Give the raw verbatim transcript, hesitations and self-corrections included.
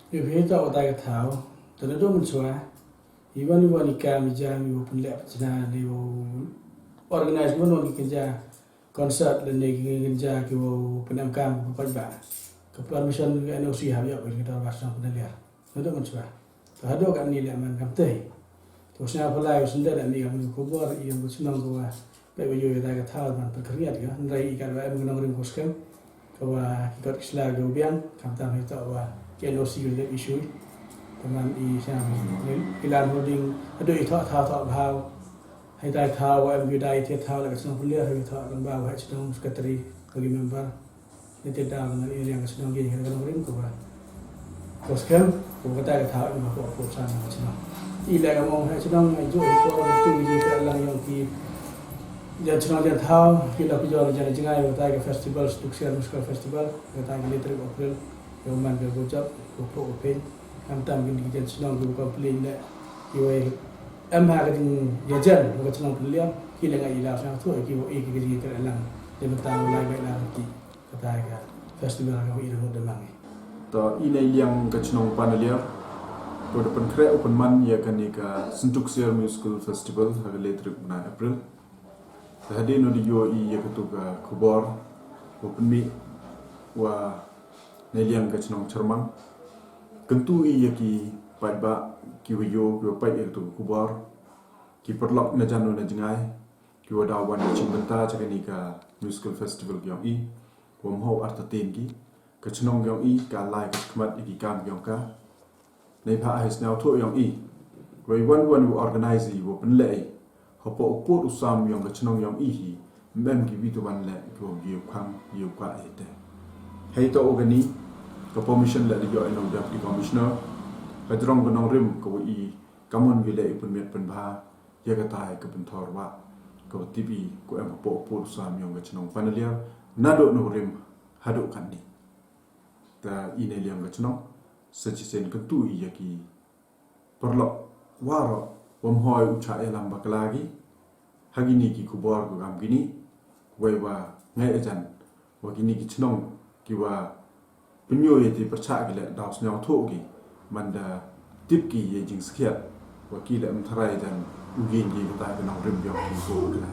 Yow phi toh wa tai ka thaw, te nadooh mynshuwa, iwan iwan i kam i jam, iwa pynleh pynchna, iwa organize man wan ki kynja concert lane ki kynja kiwa pynemkam ka paidbah, ka permission ka N O C hap yoh ka jingdor wa chnong Panaliar. Nadooh mynshuwa. Te hadooh katni leh man kamtæ. Te sñiaw phalai u syndet ani kam ka khubor i yong ka chnong kawa pait wa yoo ya tai ka thaw man pynkhriat ka, hynrei i katwa em ka nongrim ka skhem, kawa ki kot ki sla kiwa biang, khamtam heitoh wa ki N O C kiwa dep issue. Te man i sñiaw i land holding, hadooh i thoh thaw thoh bhaw. Hei tai thaw wa em ki dai te thaw la ka chnong Panaliar, hei thoh lyngba wa heh chnong secretary, wa ki member. Nitæ daw na i liang ka chnong ki ka nongrim kawa, ka skhem, kawa ka tai ka thaw i ma ko ko san ka chnong. I leh ka mong heh chnong, i jooh i por, tu i jingkyrlang yong ki jan chnong jan thaw, ki la ki jor jan jngai, wa tai ka festival, Syntuk Siar Musical Festival, wa tai ka le tarik April, yow man ka gojap, ko pho ko pheñ, khamtam ki jan chnong kiwa complain leh, kiwa em ha ka jingyajan wa ka chnong Panaliar, ki leh nga i la sñiawthooh kiwa i ki ka jingkyrlang, de mynta u lai bait la ki. Ka tai ka festival ka i da mut da mang i. Toh i nei liang ka chnong Panaliar, ko da pynkhreh u pynman ya kani ka Syntuk Siar Musical Festival ha ka le tarik bnai April. Te hadien wa da yoo i ya katu ka khubor, wa pynmih wa nei liang ka chnong Chyrmang, kyntu i ya ki paidbah kiwa yoo, kiwa pait ya katu ka khubor, ki pyrlok na jan wa na jngai, kiwa daw wan chimbynta cha kani ka musical festival yong i, wa ymhoi artatien ki, ka chnong yong i ka lai ka chakhmat ya ki kam yong ka. Neibhah hei sñiawthooh yong i, wei wan wan wa organize i, wa pynleh i hapoh u pood u sam yong ka chnong yong i hi, ym em kiwi tawon leh kiwa yow khang yow kwah itæ. Heitoh wa kani ka permission leh da yoh i na u Deputy Commissioner, hajrong ka nongrim kawa i kammon wa leh i pynmiat pynbha ya ka tai ka pynthor wah, kawa tip i ko em hapoh u pood u sam yong ka chnong Panaliar, nadooh nongrim hadooh katni. Te i nei liang ka chnong, sa chisien kyntu i ya ki pyrlok waroh, wa ymhoi u chah yalam bakla ki ha kini ki khubor kawa kam kini, wei wa ngait ajan wa kini ki chnong kiwa pynyoo ya tæ pyrchah ki leh daw sñiawthooh ki, manda tip ki ya i jingsakhiat, wa ki leh ym tharai jan u yieñ ki ka tai ka nongrim yong ki ko bakla.